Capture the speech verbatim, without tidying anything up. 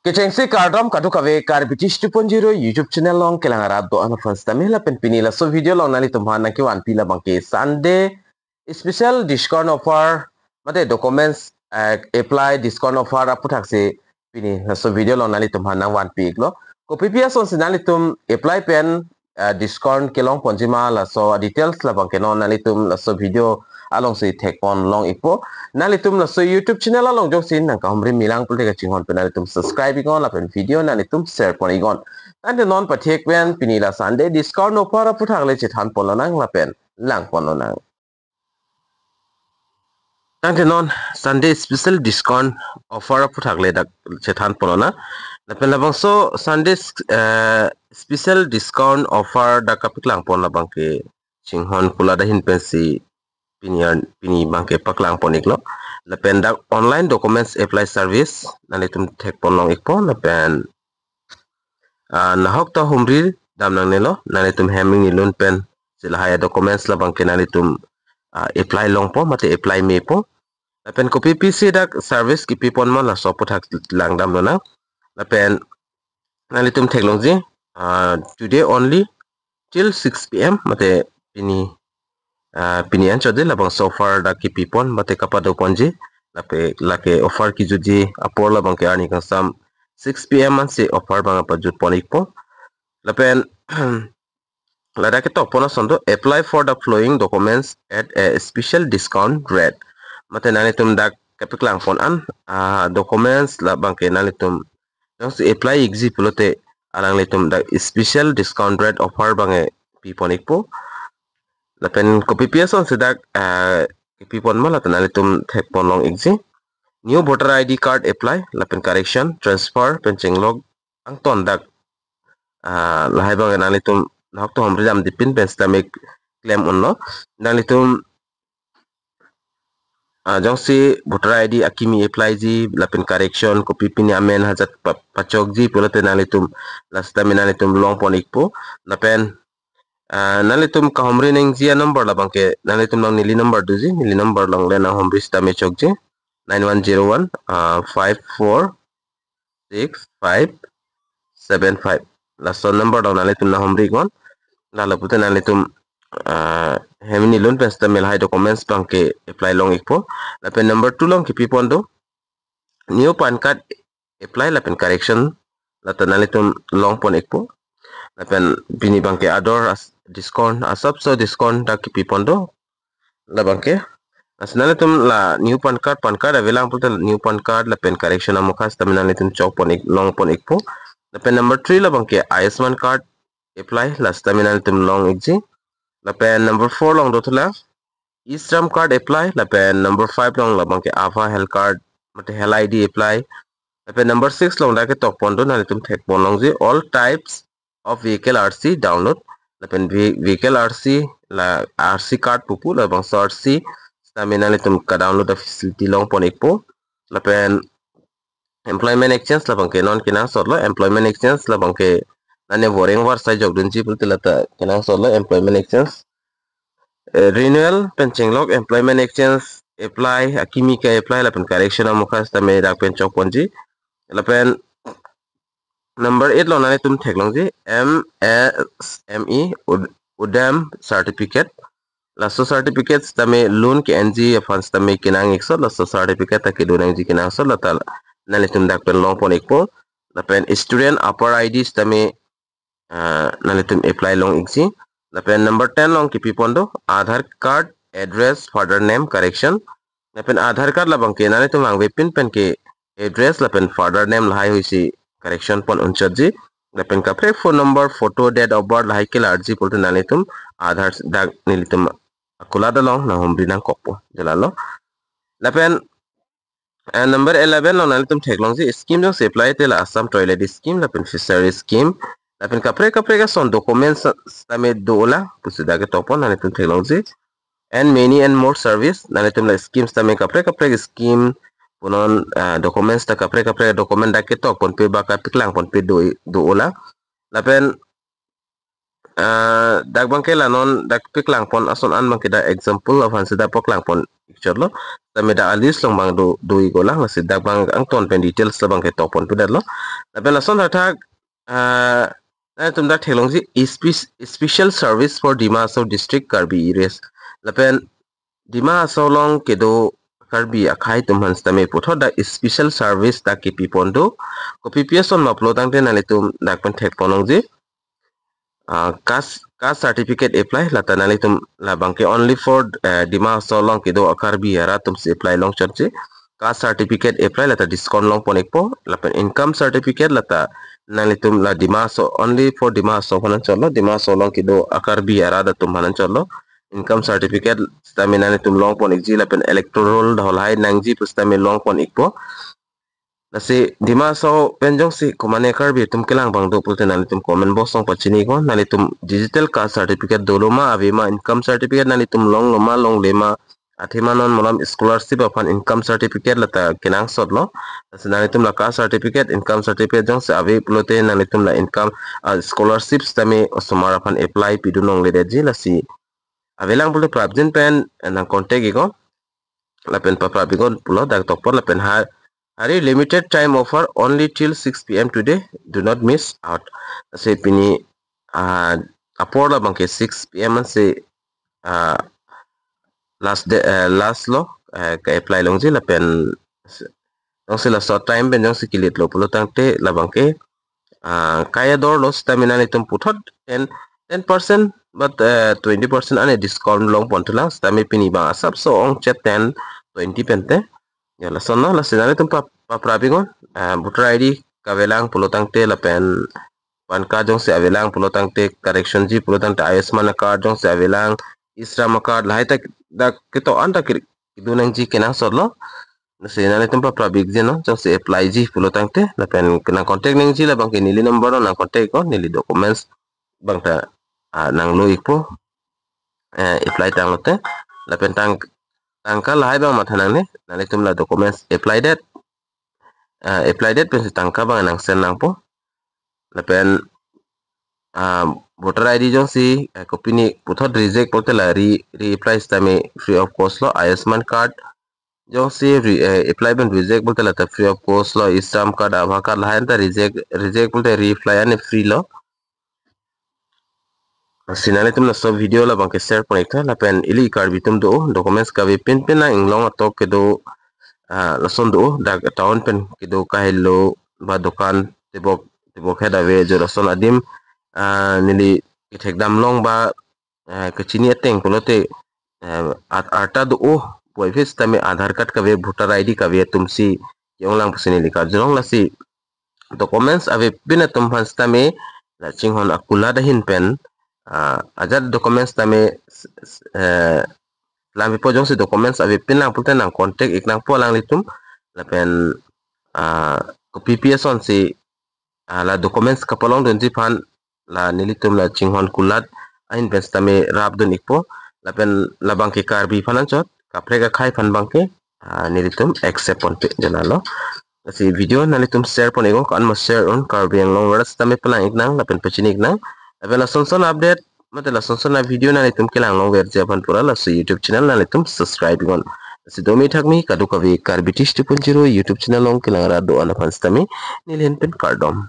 Kechengsi kardom kadokave Karbi Tish two point zero YouTube channel along kelang arat do-an aphan sitame lapen pini laso video along nanglitum aphan nangkevanpi labangke Sunday special discount offer mate documents, eh, apply discount offer aputhaksi pini laso video along nanglitum aphan nangvanpi iklo. Kopipi asonsi nanglitum apply pen, eh, discount kelongponji ma laso details labangke non nanglitum laso video alongsi thekponlong ikpo. Nanglitum laso YouTube channel along jongsi nangkahumri milang pulote kachinghon pen nanglitum subscribe iknon lapen video nanglitum share pon iknon. Tangte non pathek pen pini la Sunday discount offer aputhak le chethanponlonang lapen langponlonang. Tangte non Sunday special discount offer aputhak le dak chethanponlonang. Lapen labangso Sunday, eh, special discount offer dak kapaklangpon labangke chinghon kulat ahin pensi pini an, pini abangke paklangpon iklo. Lapen dak online documents apply service nanglitum thekponlong ikpo lapen, ah, nahok ta humri dam nangnelo, nanglitum hem ingni lun pensi lahai documents labangke nanglitum, ah, apply longpo mate apply mepo. Lapen kopipisi dak service kipipon ma laso aputhak langdamlonang. Lapen nanglitum theklongji, ah, today only till six P M mate pini, ah, pini anchot de labangso offer dak kipipon mate kapadoponji lapen lake offer kijutji apor labangke arni kangsam six P M ansi offer abang pajutpon ikpo. Lapen ladak ketokpon ason do, apply for the following documents at a special discount rate. Mate nanglitum dak kapaklangpon an, ah, documents labangke nanglitum jongsi apply ikji pulote alanglitum dak special discount rate offer abang pipon ikpo. Lapen kopipi asonsi dak, ah, kipipon ma lata nanglitum thekponlong ikji. New voter I D card apply lapen correction, transfer pen chenglok angton dak, ah, lahai abang nanglitum nahok ta humri damde pin pen sitame klem unlo. Nanglitum, ah, jongsi voter I D akimi apply ji lapen correction kopi pini amen hajat pa-, pachokji pulote nanglitum la sitame nanglitum longpon ikpo. Lapen, ah, nanglitum kahumri nangji anumber labangke nanglitum along neli number doji, neli number along le nanghumri sitame chokji, nine one zero one, ah, five four six five seven five. Laso number along nanglitum nanghumri iknon. Lalo pulote nanglitum, ah, hem ingni lun pen sitame lahai documents abangke apply long ikpo. Lapen number two along kipipon do, new PAN card apply lapen correction lata nanglitum longpon ikpo. Lapen pini abangke ador as-, discount, asapso discount dak kipipon do labangke. Lasi nanglitum la new PAN card, PAN card avelang pulote new PAN card lapen correction amokha sitame nanglitum chokpon ik, longpon ikpo. Lapen number three labangke Ayushman card apply, la sitame nanglitum long ikji. Lapen number four along dothulang, e-Shram card apply, lapen number five along labangke ABHA health card mate health I D apply. Lapen number six along dak ketokpon do, nanglitum thekponlongji, all types of vehicle R C download. Lapen ve-, vehicle R C la R C card pupu labangso R C sitame nanglitum kadownload a-facility longpon ikpo. Lapen employment exchange labangke non kenangsotlo, employment exchange labangke nane voreng varsai jokdunji pulote lata kenangsotlo employment exchange. Eh, renewal pen chenglok employment exchange apply, akimi ke-apply lapen correction amokha sitame dak pen chokponji. Lapen number eight along nanglitum theklongji, M S M E Ud-, Udyam certificate. Laso certificate sitame loan ke-enji aphan sitame kenang iksot, laso certificate ta kedo nangji kenangsot, lata nanglitum dak pen longpon ikpo. Lapen student upper I D sitame, ah, nanglitum apply long ikji. Lapen number ten along kipipon do, Aadhaar card, address, father name correction. Lapen Aadhaar card labangke nanglitum vangvepin penke address lapen father name lahai ahuisi correction pon unchotji. Lapen kaprek phone number, photo, date of birth lahai kelarji pulote nanglitum Aadhaar dak nelitum akulat along nanghumri nangkokpo, je lalo. Lapen, eh, number eleven along nanglitum theklongji, scheme jongsi apply te la Assam Toilet Scheme lapen Fishery Scheme. Lapen kaprek kaprek ason documents sitame do-olang pusi dak ketokpon, nanglitum theklongji. And many and more service, nanglitum la scheme sitame kaprek kaprek scheme punon, ah, documents ta kaprek kaprek document dak ketokponpe ba kapaklangponpe do, do-olang. Lapen, ah, dak abangke la non dak paklangpon ason an abangke dak example aphansi dak paklangpon ikchotlo. Sitame dak a-list along abang do, do-ik-olang, lasi dak abang angton pen details labangke tokponpedetlo. Lapen lason athak, ah, nanglitum dak theklongji spe-, special service for Dima Hasao district Karbi areas. Lapen Dima Hasao along kedo Karbi akhei atum aphan sitame puthot dak special service dak kepipon do. Kopi pi ason ma pulo tangte nanglitum dak pen thekpon longji. Ah, caste, caste certificate apply, lata nanglitum labangke only for, eh, Dima Hasao along kedo a-Karbi arat atum si apply longchotji. Caste certificate apply, lata discount longpon ikpo, lapen income certificate, lata nanglitum la Dima Hasao, only for Dima Hasao aphan anchotlo, Dima Hasao along kedo a-Karbi arat atum aphan anchotlo. Income certificate sitame nanglitum longpon ikji, lapen electoral roll dak lahai nangji pu sitame longpon ikpo. Lasi Dima Hasao pen jongsi komatne Karbi atum kelang abang do pulote nanglitum comment box along pachini iknon, nanglitum digital caste certificate dolo ma, ave ma, income certificate nanglitum longlo ma, longle ma, athema non malom scholarship aphan income certificate lata kenangsotlo. Lasi nanglitum la caste certificate, income certificate jongsi ave pulote nanglitum la income, ah, scholarship sitame osomar aphan apply pidun longledetji. Lasi avelang pulote prapjin pen, eh, nang contact iknon. Lapen paprap iknon pulo dak tokpon lapen ha-, hari limited time offer only till six P M today. Do not miss out. Lasi pini, ah, apor labangke six P M ansi, ah, last day, eh, last lo, eh, ke-apply longji lapen s-, jongsi laso time pen jongsi kilit lo pulo tangte labangke, ah, kaya dor lo sitame nanglitum puthot ten, ten percent but, eh, twenty percent ane discount longpon thulang sitame pini abang asapso ongchet ten, twenty pente. Ya, lason no, lasi nanglitum pa-, paprap iknon, ah, voter I D kavelang pulo tangte lapen PAN card jongsi avelang pulo tangte correction ji pulo tangte Ayushman card jongsi avelang, e-Shram card lahai ta dak kedo-an ta kir-, kedo nangji kenangsotlo. Lasi nanglitum paprap ikji no, jongsi apply ji pulo tangte, lapen nang contact nangji labangke neli number lo nang contact iknon, neli documents abang ta, ah, nanglo ikpo, eh, apply tanglote, lapen tang-, tangka lahai abang matha nangne, nanglitum la documents apply det, ah, apply det pensi tangka abang nang send nangpo. Lapen, ah, voter I D jongsi, eh, kopine puthot reject pulote la re-, reapply sitame free of cost lo, Ayushman card jongsi re-, eh, apply pen reject pulote lata free of cost lo, e-Shram card, Aadhaar card lahai anta reject, reject pulote reapply ane free lo. Lasi nanglitum laso video labangke share pon iktha lapen ili Karbi atum do, documents kave pinpin nang inglong atok kedo, ah, lason do, dak town pen kedo kahelo ba dokan tebok, tebok het ave jo lason adim, ah, neli kethekdam long ba, eh, kachini ateng pulote, eh, at-, arta do, puvoiphit sitame Aadhaar card kave, voter I D kave atumsi ke-onglang pusi neli karjulong. Lasi documents avepin atum aphan sitame la chinghon akulat ahin pen, ah, ajat documents tame s-, s-, eh, lampipo, jongsi documents avepin lang pulote nang contact ik nangpo alanglitum lapen, ah, kopi pi asonsi, ah, la documents kapalongdunji aphan la nelitum la chinghon kulat ahin pen sitame rapdun ikpo, lapen labangke Karbi aphan anchot, kaprek akhei aphan abangke, ah, nelitum accept ponpe, jala lo. Lasi video nanglitum share pon iknon, ko-an ma share un, Karbi Anglong Viral sitame palang iknang lapen pachini iknang. Lapen lasonson update mate lasonson a-video nanglitum kelang longverji aphan pura laso YouTube channel nanglitum subscribe iknon. Lasi domi thakmi kadokave Karbi Tish two point zero YouTube channel along kelang rat do-an aphan sitame neli ahin pen kardom.